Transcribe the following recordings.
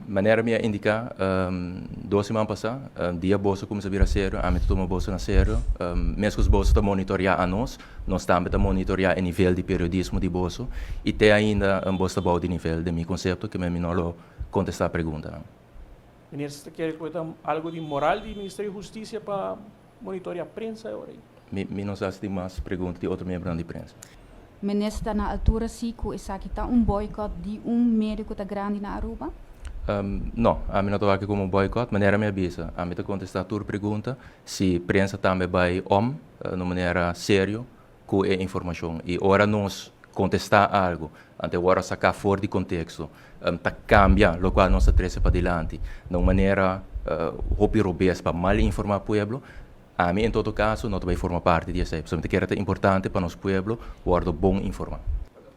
Manera mi a indica 2 siman pasa, dia boso cuminsa bira serio, ami ta tuma boso na serio. Mescos boso ta monitorea anos, nos tambe ta monitorea e nivel di periodismo di boso y te ainda boso ta bou di nivel di mi concepto, cu mi no lo contesta pregunta. No. Minister, kier conta algo di moral di Ministerio di Husticia pa monitorea prensa awor? Mi no sa si mas pregunta di otro miembro di prensa. Minister, na altura si cu esaki ta un boycott di un medio cu ta grandi na Aruba? No, ami no ta aki como boycott, manera mi a bisa. Ami ta contesta tur pregunta, si prensa tambe bay om, di manera serio, cu e informacion. Y ora nos contesta algo, anto ora saca for di contexto, ta cambia loke nos a trece padilanti, di un manera hopi robes pa mal informa pueblo, ami en todo caso no bay forma parti di esey. Pasobra kier ta importante pa nos pueblo wordo bon informa.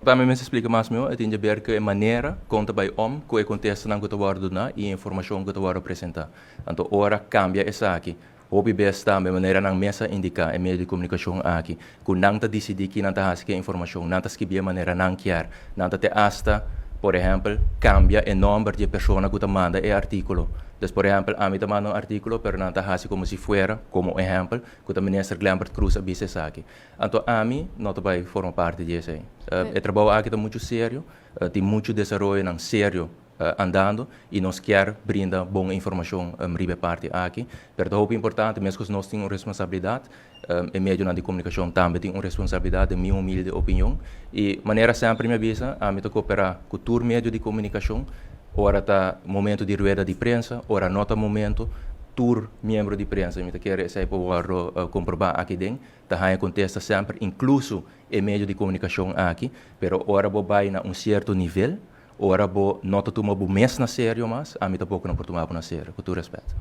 Tambe mi splica mas miho, tin di haber cu e manera con ta bay om cu e contestanan cu ta wordo duna y informacion cu ta wordo presenta. Anto ora cambia esaki, hopi bes tambe manera nan mes a indica e medio di comunicacion aki, cu nan ta dicidi cu nan ta haci informacion, nan ta skirbi manera nan kier, nan ta te hasta, por ehempel, cambia e nomber di persona cu ta manda e articulo. Dus, por ehempel, ami ta manda un articulo, pero nan ta haci como si fuera, como ehempel, cu e minister Glenbert Croes a bisa esaki. Anto ami no ta bay forma parti di esey. E trabou aki ta mucho serio, tin mucho desaroyo serio andando y nos kier brinda bon informacion riba e parti aki. Pero ta importante, mesmo cu nos tin un responsabilidad, e medio di comunicacion tambe tin un responsabilidad, den mi humilde opinion. Y manera semper mi a bisa, ami ta coopera cu tur medio di comunicacion, ora ta momento di rueda di prensa, ora no ta momento, tur miembro di prensa, mi ta kere esey por comproba aki den, ta haya contesta semper, incluso e medio di comunicacion aki, pero ora bo bay na un cierto nivel, ora bo no ta tuma bo mes na serio mas, ami tampoco no por tuma na serio, cu tur respet.